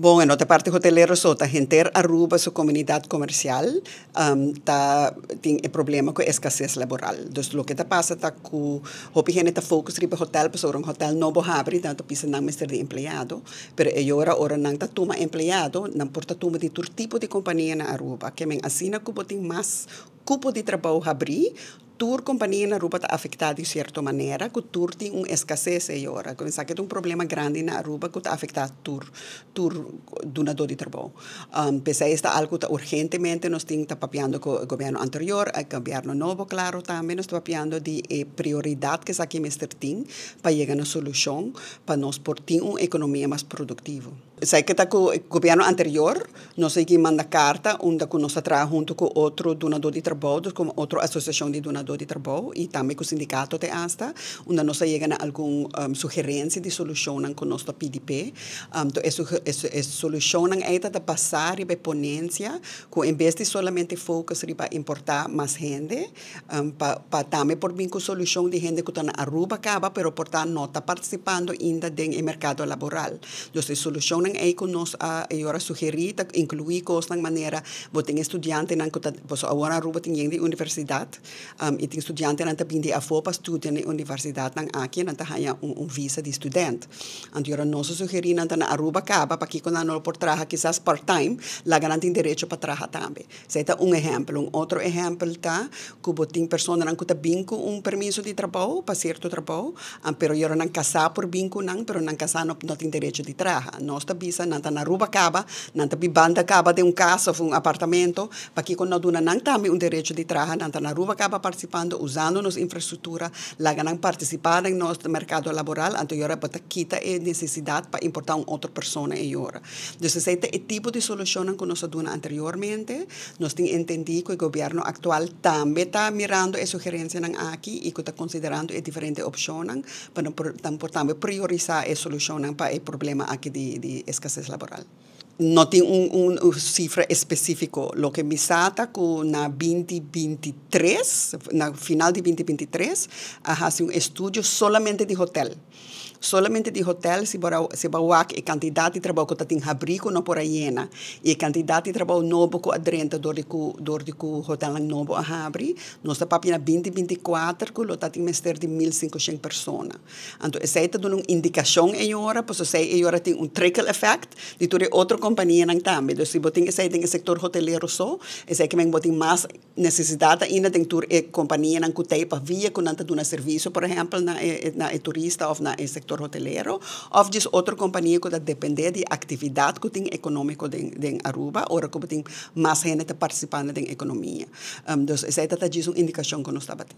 Bon, e no ta parti hotelero so, ta henter Aruba su comunidad comercial ta tin e problema cu escasez laboral. Dus loke ta pasa ta cu hopi hende ta focus riba hotel, pasobra un hotel nobo habri, nan ta bisa nan mester di empleado, pero e ora ora nan ta tuma empleado, nan por ta tuma di tur tipo di compania na Aruba. Ke men asina cu bo tin mas cupo di trabou habri, tur compania na Aruba ta afecta di cierto manera, cu tur tin un escasez e ora. Cu esaki ta un problema grandi na Aruba cu ta afecta tur dunador di trabou. P'esei esta algo ta urgentemente nos tin ta papiando cu e gobierno anterior, e gobierno nobo, claro, tambe nos ta papiando di e prioridad cu esaki mester tin pa yega na solucion pa nos por tin un economia mas productivo. Esaki ta cu e gobierno anterior, nos a manda carta unda cu nos a traha hunto cu otro dunador di trabou, dus como otro asociacion di dunador di trabou y tambe cu sindicato te hasta, unda nos a yega na algun sugerencia di solucion cu nos ta PDP. Anto, e solucion ey ta pasa riba ponencia, cu en bes di solamente focus riba importa mas hende, pa tambe por bin cu solucion di hende cu ta na Aruba caba, pero por ta no ta participando ainda den mercado laboral. Dus e solucion ey cu nos a awor sugeri ta inclui cosnan manera bo tin studiantenan cu ta, pues awor Aruba tin di universidad y tin studiantenan ta bin di afo pa studia na universidad nan aki, nan ta haya un visa di student. Anto awor nos a sugeri, nan ta na Aruba caba, pakico nan no por traha kisas part-time, laga nan tin derecho pa traha tambe? Esey ta un ehempel. Un otro ehempel ta cu bo tin personanan cu ta bin cu un permiso di trabou, pa cierto trabou, pero awor nan casa por bin cu nan, pero nan casa no tin derecho di traha. Nos ta bisa, nan ta na Aruba caba, nan ta bibando caba den un cas of un apartamento, pakico no duna nan tambe un derecho di traha? Nan ta na Aruba caba participando, usando nos infrastructura, laga nan participa den nos mercado laboral, anto awor bo ta kita e necesidad pa importa un otro persona e ora. Dus esey ta e tipo di solucion cu nos a duna anteriormente. Nos tin entendi cu e gobierno actual tambe ta mirando e sugerencianan aki y cu ta considerando e diferente opcionnan pa por tambe priorisa e solucion pa e problema aki di escasez laboral. No tin un cifra especifico. Loke mi sa ta cu na 2023, na final di 2023, a haci un estudio solamente di hotel. Solamente di hotel, si bo wak e cantidad di trabou cu tin habri cu no por a yena y e cantidad di trabou nobo cu a drenta door di cu hotel nobo a habri, nos ta papia na 2024 cu lo ta tin mester di 1500 persona. Anto, esey ta un indicacion e ora, pues esey e ora tin un trickle effect di tur otro companianan tambe. Dus si bo tin esey den sector hotelero so, esey kiermen bo tin mas necesidad ainda den tur e companianan cu tin pa via cu nan ta duna servicio, por ehempel, na e turista of na e sector hotelero, of dus otro compania cu ta depende di actividad cu tin economico den Aruba, ora cu tin mas hende ta participando den economia. Dus esey ta un indicacion cu nos tabatin.